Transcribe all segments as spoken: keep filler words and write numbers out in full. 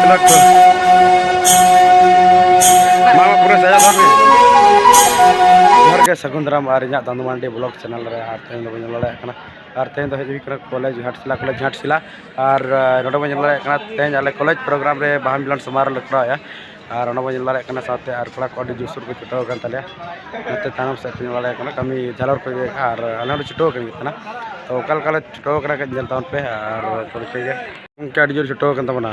ᱢᱟ, ᱢᱟ, ᱯᱩᱨᱟᱹ ᱥᱟᱡᱟᱣ ᱫᱚᱦᱚᱭ ᱢᱮ᱾ ᱡᱚᱦᱟᱨ ᱜᱮ, ᱥᱟᱹᱜᱩᱱ ᱫᱟᱨᱟᱢ ᱟᱨ ᱤᱧᱟᱹᱜ ᱫᱟᱱᱫᱩ ᱢᱟᱱᱰᱤ ᱵᱞᱚᱜ ᱪᱮᱱᱮᱞ ᱨᱮ, ᱟᱨ ᱛᱮᱦᱮᱧ ᱫᱚᱵᱚᱱ ᱧᱮᱞ ᱫᱟᱲᱮᱭᱟᱜ ᱠᱟᱱᱟ, ᱟᱨ ᱛᱮᱦᱮᱧ ᱫᱚ ᱦᱮᱡ ᱦᱩᱭ ᱠᱟᱱᱟ ᱠᱚᱞᱮᱡᱽ ᱜᱷᱟᱴᱥᱤᱞᱟ, ᱠᱚᱞᱮᱡᱽ ᱜᱷᱟᱴᱥᱤᱞᱟ᱾ ᱟᱨ, ᱟᱨ ᱱᱚᱰᱮ ᱵᱚᱱ ᱧᱮᱞ ᱫᱟᱲᱮᱭᱟᱜ ᱠᱟᱱᱟ, ᱛᱮᱦᱮᱧ ᱟᱞᱮ ᱠᱚᱞᱮᱡᱽ ᱯᱨᱳᱜᱨᱟᱢ ᱨᱮ ᱵᱟᱦᱟ ᱢᱤᱞᱚᱱ ᱥᱚᱢᱟᱨᱳᱦ ᱞᱮ ᱠᱚᱨᱟᱣᱮᱫᱼᱟ᱾ ᱟᱨ ᱚᱱᱟ ᱵᱚᱱ ᱧᱮᱞ ᱫᱟᱲᱮᱭᱟᱜ ᱠᱟᱱᱟ, ᱥᱟᱶᱛᱮ ᱟᱨ ᱠᱚᱲᱟ ᱠᱚ ᱟᱹᱰᱤ ᱡᱳᱨᱥᱳᱨ ᱠᱚ ᱪᱷᱩᱴᱟᱹᱣ ᱟᱠᱟᱱ ᱛᱟᱞᱮᱭᱟ᱾ ᱱᱚᱛᱮ ᱛᱟᱭᱱᱚᱢ ᱥᱮᱫ ᱯᱮ ᱧᱮᱞ ᱫᱟᱲᱮᱭᱟᱜ ᱠᱟᱱᱟ, ᱠᱟᱹᱢᱤ ᱡᱷᱟᱞᱚᱨ ᱠᱚ ᱤᱭᱟᱹᱭᱮᱫᱼᱟ, ᱟᱨ ᱟᱞᱮ ᱦᱚᱸᱞᱮ ᱪᱷᱩᱴᱟᱹᱣ ᱟᱠᱟᱱ ᱜᱮ ᱛᱟᱦᱮᱱᱟ᱾ ᱛᱚ, ᱚᱠᱟ ᱞᱮᱠᱟ ᱞᱮ ᱪᱷᱩᱴᱟᱹᱣ ᱟᱠᱟᱱᱟ, ᱠᱟᱹᱡ ᱧᱮᱞ ᱛᱟᱵᱚᱱ ᱯᱮ᱾ ᱟᱨ ᱜᱚᱢᱠᱮ ᱟᱹᱰᱤ ᱡᱳᱨ ᱪᱷᱩᱴᱟᱹᱣ ᱟᱠᱟᱱ ᱛᱟᱵᱚᱱᱟ᱾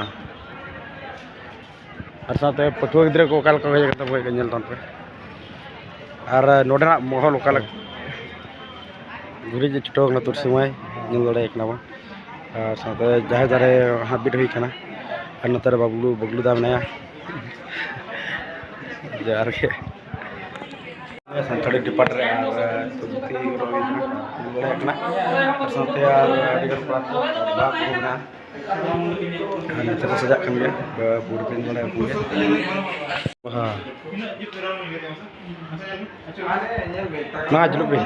ᱟᱨ ᱥᱟᱶᱛᱮ ᱯᱟᱹᱴᱷᱩᱣᱟᱹ ᱜᱤᱫᱽᱨᱟᱹ ᱠᱚ ᱚᱠᱟ ᱞᱮᱠᱟ ᱠᱚ ᱦᱮᱡ ᱟᱠᱟᱱ ᱛᱟᱵᱚᱱᱟ, ᱠᱟᱹᱡ ᱧᱮᱞ ᱛᱟᱵᱚᱱ ᱯᱮ᱾ ᱟᱨ ᱱᱚᱰᱮᱱᱟᱜ ᱢᱚᱦᱚᱞ ᱚᱠᱟ ᱞᱮᱠᱟ? ᱜᱩᱨᱤᱡ ᱮ ᱪᱷᱩᱴᱟᱹᱣ ᱟᱠᱟᱱᱟ ᱛᱩᱨ ᱥᱚᱢᱚᱭ, ᱧᱮᱞ ᱫᱟᱲᱮᱭᱟᱜ ᱠᱟᱱᱟ ᱵᱚᱱ᱾ ᱟᱨ ᱥᱟᱶᱛᱮ ᱡᱟᱦᱮᱨ ᱫᱟᱨᱮ ᱦᱟᱸᱜ ᱵᱤᱫ ᱦᱩᱭ ᱠᱟᱱᱟ᱾ ᱟᱨ ᱱᱚᱛᱮ ᱨᱮ ᱵᱟᱵᱞᱩ, ᱵᱟᱵᱞᱩ ᱫᱟ ᱢᱮᱱᱟᱭᱟ᱾ ᱡᱚᱦᱟᱨ ᱜᱮ᱾ ᱥᱟᱱᱛᱟᱲᱤ ᱰᱤᱯᱟᱨᱴ ᱨᱮ ᱟᱨ ᱫᱷᱩᱛᱤ ᱦᱚᱨᱚᱜ ᱦᱩᱭ ᱠᱟᱱᱟ, ᱧᱮᱞ ᱫᱟᱲᱮᱭᱟᱜ ᱠᱟᱱᱟ᱾ ᱟᱨ ᱥᱟᱶᱛᱮ ᱟᱨ ᱟᱹᱰᱤ ᱜᱟᱱ ᱠᱚᱲᱟ ᱠᱚ ᱵᱟᱦᱟ ᱠᱚ ᱢᱮᱱᱟᱜᱼᱟ᱾ ᱟᱨ ᱱᱚᱛᱮ ᱫᱚ ᱥᱟᱡᱟᱜ ᱠᱟᱱ ᱜᱮᱭᱟ, ᱯᱩᱨᱟᱹ ᱯᱮ ᱧᱮᱞ ᱫᱟᱲᱮᱭᱟᱜ ᱠᱟᱱ ᱜᱮᱭᱟ᱾ ᱵᱟᱦᱟ᱾ ᱢᱟ ᱡᱩᱞᱩᱜ ᱵᱤᱱ᱾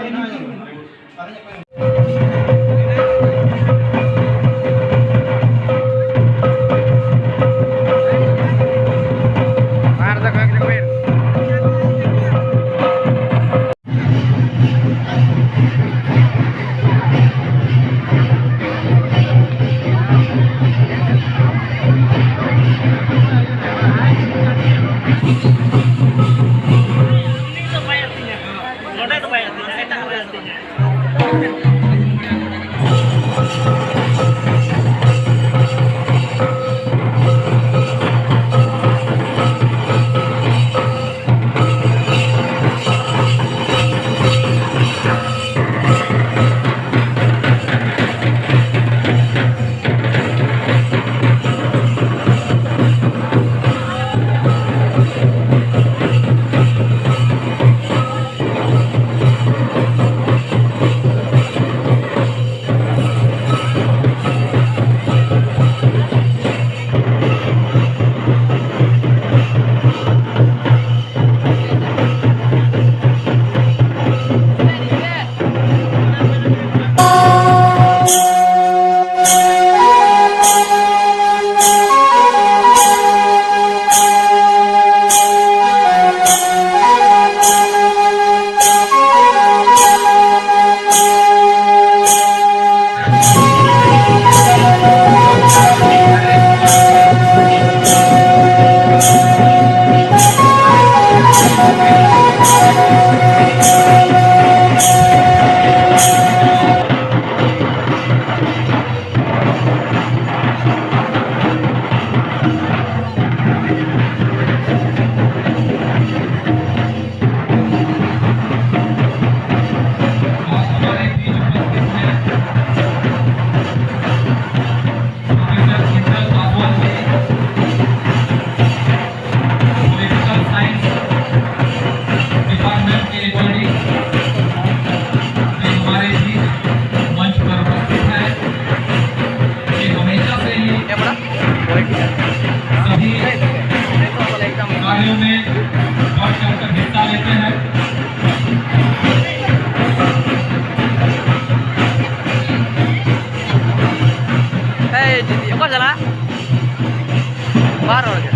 ᱟᱨ ᱫᱚ ᱠᱚᱭᱮᱠ ᱡᱚᱱ ᱵᱤᱱ᱾ ᱚᱠᱟ ᱪᱟᱞᱟᱜ? ᱵᱟᱨ ᱦᱚᱲ ᱜᱮ᱾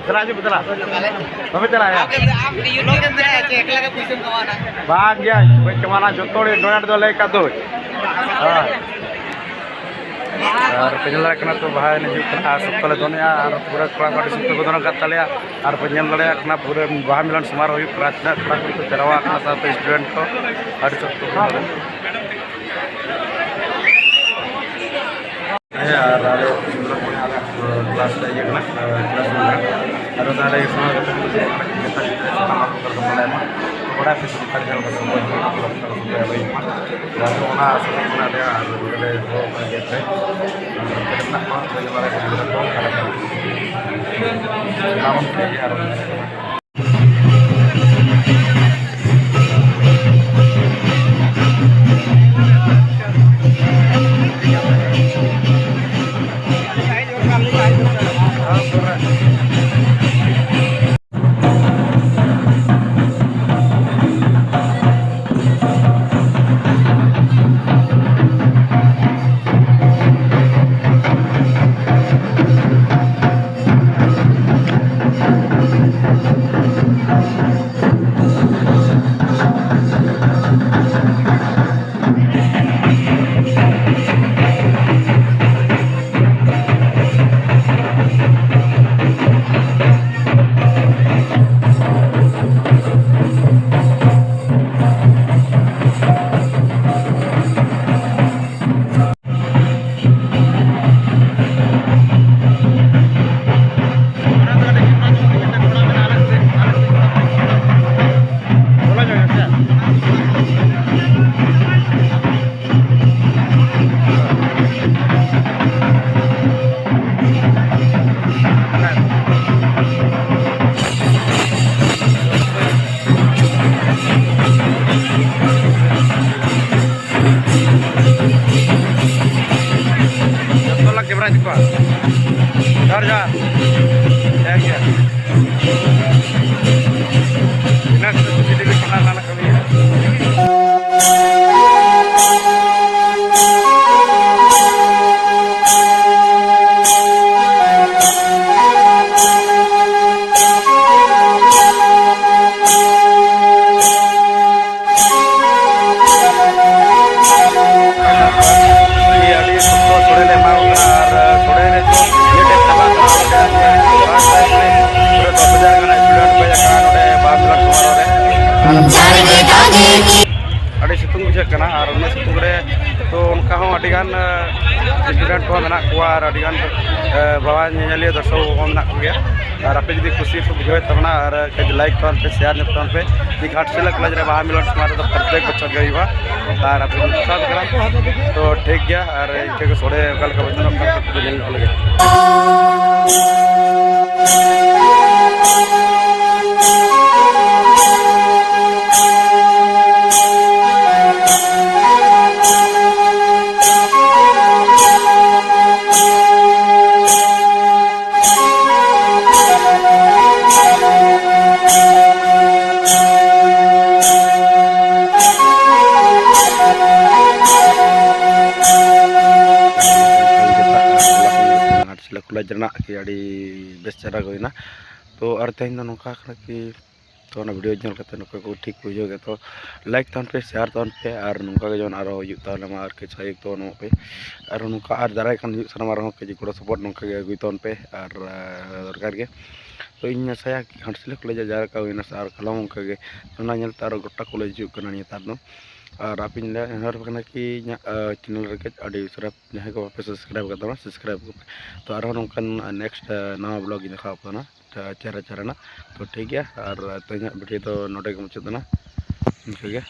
ᱫᱮᱞᱟ ᱦᱤᱡᱩᱜ ᱯᱮ, ᱫᱮᱞᱟ᱾ ᱵᱟᱯᱮ ᱪᱟᱞᱟᱜᱼᱟ? ᱟᱢ ᱜᱮ, ᱟᱢ ᱜᱮ YouTube ᱨᱮᱢ ᱪᱟᱞᱟᱜᱼᱟ ᱪᱮ ᱮᱠᱞᱟ ᱜᱮ ᱯᱩᱭᱥᱟᱹᱢ ᱠᱟᱢᱟᱣᱟ ᱱᱟ? ᱵᱟᱝ ᱜᱮᱭᱟ, ᱵᱟᱹᱧ ᱠᱟᱢᱟᱣᱟ, ᱡᱚᱛᱚ ᱦᱚᱲ ᱰᱚᱱᱮᱴ ᱫᱚ ᱞᱟᱹᱭ ᱠᱟᱫ ᱫᱚ᱾ ᱦᱳᱭ᱾ ᱟᱨ ᱯᱮ ᱧᱮᱞ ᱫᱟᱲᱮᱭᱟᱜ ᱠᱟᱱᱟ ᱛᱚ, ᱵᱟᱦᱟ ᱮᱱᱮᱡ ᱦᱩᱭᱩᱜ ᱠᱟᱱᱟ ᱟᱨ ᱥᱚᱠᱛᱚ ᱞᱮ ᱫᱚᱱᱮᱜᱼᱟ ᱟᱨ ᱯᱩᱨᱟᱹ ᱠᱚᱲᱟ ᱠᱚ ᱟᱹᱰᱤ ᱥᱚᱠᱛᱚ ᱠᱚ ᱫᱚᱱ ᱟᱠᱟᱫ ᱛᱟᱞᱮᱭᱟ᱾ ᱟᱨ ᱯᱮ ᱧᱮᱞ ᱫᱟᱲᱮᱭᱟᱜ ᱠᱟᱱᱟ ᱯᱩᱨᱟᱹ ᱵᱟᱦᱟ ᱢᱮᱞᱟ ᱥᱚᱢᱟᱨᱚ ᱦᱩᱭᱩᱜ ᱠᱟᱱᱟ, ᱛᱤᱱᱟᱹᱜ ᱠᱚᱲᱟ ᱠᱩᱲᱤ ᱠᱚ ᱡᱟᱨᱣᱟ ᱟᱠᱟᱱᱟ, ᱥᱟᱶᱛᱮ student ᱠᱚ ᱟᱹᱰᱤ ᱥᱚᱠᱛᱚ ᱠᱚ ᱫᱚᱱ ᱮᱫᱟ᱾ ᱦᱮᱸ, ᱟᱨ ᱟᱞᱮ ᱠᱞᱟᱥ ᱨᱮ ᱤᱭᱟᱹ ᱠᱟᱱᱟ, ᱠᱞᱟᱥ ᱨᱩᱢ ᱨᱮ᱾ ᱟᱨ ᱚᱱᱟ ᱨᱮ ᱥᱟᱱᱟᱢ ᱜᱟᱛᱮ ᱠᱚ ᱥᱟᱱᱟᱢ ᱠᱚ ᱵᱟᱲᱟᱭ ᱢᱟ᱾ ᱵᱟᱲᱟᱭ ᱯᱮ ᱥᱟᱱᱛᱟᱲ ᱡᱟᱦᱟᱸ ᱞᱮᱠᱟ ᱥᱚᱢᱚᱭ ᱦᱩᱭᱩᱜᱼᱟ, ᱚᱱᱠᱟ ᱞᱮᱠᱟ ᱥᱚᱢᱚᱭ ᱦᱩᱭᱩᱜ ᱢᱟ᱾ ᱟᱫᱚ ᱚᱱᱟ ᱟᱥᱟ ᱠᱟᱛᱮ ᱟᱞᱮ ᱟᱨ ᱱᱚᱰᱮ ᱞᱮ ᱦᱚᱦᱚ ᱟᱠᱟᱫ ᱜᱮᱭᱟ ᱯᱮ᱾ ᱟᱨ ᱱᱚᱛᱮ ᱨᱮ ᱢᱮᱱᱟᱜ ᱠᱚᱣᱟ, ᱵᱟᱹᱭ ᱵᱟᱲᱟᱭ ᱠᱚ ᱜᱤᱫᱽᱨᱟᱹ ᱠᱚ, ᱟᱨ ᱚᱱᱟ ᱵᱚᱱ ᱴᱷᱤᱠ ᱜᱮᱭᱟ, ᱟᱨ ᱡᱚᱛᱚ ᱞᱟᱝ ᱠᱮᱢᱮᱨᱟ ᱤᱫᱤ ᱠᱚᱣᱟ᱾ ᱡᱚᱦᱟᱨ, ᱡᱚᱦᱟᱨ᱾ ᱴᱷᱤᱠ ᱜᱮᱭᱟ᱾ ᱤᱱᱟᱹ ᱠᱷᱟᱹᱛᱤᱨ ᱛᱮ ᱡᱩᱫᱤ ᱠᱚ ᱠᱟᱱᱟ, ᱚᱱᱟ ᱠᱟᱹᱢᱤᱭᱟ᱾ ᱟᱹᱰᱤ ᱥᱚᱠᱛᱚ ᱥᱚᱲᱮ ᱞᱮ ᱮᱢᱟ ᱠᱚ ᱠᱟᱱᱟ ᱟᱨ ᱥᱚᱲᱮ ᱨᱮ ᱤᱭᱟᱹ ᱴᱮᱯ ᱪᱟᱵᱟᱜ ᱠᱟᱱᱟ᱾ ᱱᱚᱰᱮ ᱯᱩᱨᱟᱹ ᱫᱚᱥ ᱦᱟᱡᱟᱨ ᱜᱟᱱ student ᱠᱚ ᱦᱮᱡ ᱟᱠᱟᱱᱟ ᱱᱚᱰᱮ ᱵᱟᱦᱟ ᱢᱤᱞᱚᱱ ᱥᱚᱢᱟᱨᱳᱦ ᱨᱮ᱾ ᱟᱨ ᱟᱹᱰᱤ ᱥᱤᱛᱩᱝ ᱵᱩᱡᱷᱟᱹᱜ ᱠᱟᱱᱟ ᱟᱨ ᱩᱱᱟᱹᱜ ᱥᱤᱛᱩᱝ ᱨᱮ ᱛᱚ ᱚᱱᱠᱟ ᱦᱚᱸ ᱟᱹᱰᱤ ᱜᱟᱱ student ᱠᱚᱦᱚᱸ ᱢᱮᱱᱟᱜ ᱠᱚᱣᱟ ᱟᱨ ᱟᱹᱰᱤ ᱜᱟᱱ ᱵᱟᱵᱟ ᱧᱮᱧᱮᱞᱤᱭᱟᱹ ᱫᱚᱨᱥᱚᱠ ᱠᱚᱦᱚᱸ ᱢᱮᱱᱟᱜ ᱠᱚᱜᱮᱭᱟ᱾ ᱟᱨ ᱟᱯᱮ ᱡᱩᱫᱤ ᱠᱩᱥᱤ ᱯᱮ ᱵᱩᱡᱷᱟᱹᱣᱮᱫ ᱛᱟᱵᱚᱱᱟ ᱟᱨ ᱠᱟᱹᱡ like ᱛᱟᱵᱚᱱ ᱯᱮ, share ᱧᱚᱜ ᱛᱟᱵᱚᱱ ᱯᱮ᱾ ᱜᱷᱟᱴᱥᱤᱞᱟᱹ ᱠᱚᱞᱮᱡᱽ ᱨᱮ ᱵᱟᱦᱟ ᱢᱤᱞᱚᱱ ᱥᱚᱢᱟᱨᱳᱦ ᱫᱚ ᱯᱨᱚᱛᱮᱠ ᱵᱚᱪᱷᱚᱨ ᱜᱮ ᱦᱩᱭᱩᱜᱼᱟ᱾ ᱟᱨ ᱟᱯᱮ ᱠᱚ ᱥᱟᱵ ᱠᱟᱱᱟ ᱛᱚ ᱴᱷᱤᱠ ᱜᱮᱭᱟ᱾ ᱟᱨ ᱤᱱᱠᱟᱹ ᱜᱮ ᱥᱚᱲᱮ ᱚᱠᱟ ᱞᱮᱠᱟ ᱵᱚᱱ ᱡᱚᱢᱟ, ᱚᱱᱟ ᱠᱚ ᱧᱮᱞ ᱧᱚᱜ ᱞᱮᱜᱮ᱾ ᱜᱷᱟᱴᱥᱤᱞᱟᱹ ᱠᱚᱞᱮᱡᱽ ᱨᱮᱱᱟᱜ ᱠᱤ ᱟᱹᱰᱤ ᱵᱮᱥ ᱪᱮᱦᱨᱟ ᱜᱮ ᱦᱩᱭᱱᱟ᱾ ᱛᱚ ᱟᱨ ᱛᱮᱦᱮᱧ ᱫᱚ ᱱᱚᱝᱠᱟ ᱠᱟᱱᱟ ᱠᱤ, ᱛᱚ ᱚᱱᱟ video ᱧᱮᱞ ᱠᱟᱛᱮ ᱱᱚᱝᱠᱟ ᱠᱚ ᱴᱷᱤᱠ ᱠᱚ ᱵᱩᱡᱷᱟᱹᱣ ᱠᱮᱫᱟ᱾ ᱛᱚ like ᱛᱟᱵᱚᱱ ᱯᱮ, share ᱛᱟᱵᱚᱱ ᱯᱮ, ᱟᱨ ᱱᱚᱝᱠᱟ ᱜᱮ ᱡᱮᱢᱚᱱ ᱟᱨᱦᱚᱸ ᱦᱩᱭᱩᱜ ᱛᱟᱵᱚᱱ ᱢᱟ, ᱟᱨ ᱠᱤ ᱥᱟᱭᱤᱠ ᱛᱚ ᱱᱚᱣᱟ ᱯᱮ, ᱟᱨ ᱱᱚᱝᱠᱟ ᱟᱨ ᱫᱟᱨᱟᱭ ᱠᱟᱱ ᱦᱩᱭᱩᱜ ᱥᱟᱱᱟᱢ ᱟᱨᱦᱚᱸ ᱠᱟᱹᱡ ᱜᱚᱲᱚ support ᱱᱚᱝᱠᱟ ᱜᱮ ᱟᱹᱜᱩᱭ ᱛᱟᱵᱚᱱ ᱯᱮ, ᱟᱨ ᱟᱨ ᱫᱚᱨᱠᱟᱨ ᱜᱮ᱾ ᱛᱚ ᱤᱧ ᱟᱥᱟᱭᱟ ᱜᱷᱟᱴᱥᱤᱞᱟᱹ ᱠᱚᱞᱮᱡᱽ ᱡᱟᱦᱟᱸ ᱞᱮᱠᱟ ᱦᱩᱭᱱᱟ ᱥᱮ ᱟᱨ ᱠᱟᱞᱚᱢ ᱚᱱᱠᱟ ᱜᱮ ᱚᱱᱟ ᱧᱮᱞᱛᱮ ᱟᱨᱚ ᱜᱚᱴᱟ ᱠᱚᱞᱮᱡᱽ ᱦᱤᱡᱩᱜ ᱠᱟᱱᱟ ᱱᱮᱛᱟᱨ ᱫᱚ᱾ ᱟᱨ ᱟᱯᱮᱧ ᱞᱟᱹᱭᱟ ᱱᱮᱦᱚᱨ ᱠᱟᱱᱟ ᱠᱤ ᱤᱧᱟᱹᱜ channel ᱨᱮ ᱠᱟᱹᱡ ᱟᱹᱰᱤ ᱩᱥᱟᱹᱨᱟ ᱡᱟᱦᱟᱸᱭ ᱠᱚ ᱵᱟᱯᱮ subscribe ᱟᱠᱟᱫ ᱛᱟᱵᱚᱱᱟ subscribe ᱠᱚᱯᱮ᱾ ᱛᱚ ᱟᱨᱦᱚᱸ ᱱᱚᱝᱠᱟᱱ next ᱱᱟᱣᱟ vlog ᱤᱧ ᱫᱮᱠᱷᱟᱣ ᱟᱯᱮ ᱠᱟᱱᱟ ᱪᱮᱦᱨᱟ ᱪᱮᱦᱨᱟ ᱨᱮᱱᱟᱜ᱾ ᱛᱚ ᱴᱷᱤᱠ ᱜᱮᱭᱟ, ᱟᱨ ᱛᱮᱦᱮᱧᱟᱜ video ᱫᱚ ᱱᱚᱰᱮ ᱜᱮ ᱢᱩᱪᱟᱹᱫ ᱮᱱᱟ᱾ ᱤᱱᱠᱟᱹᱜᱮ᱾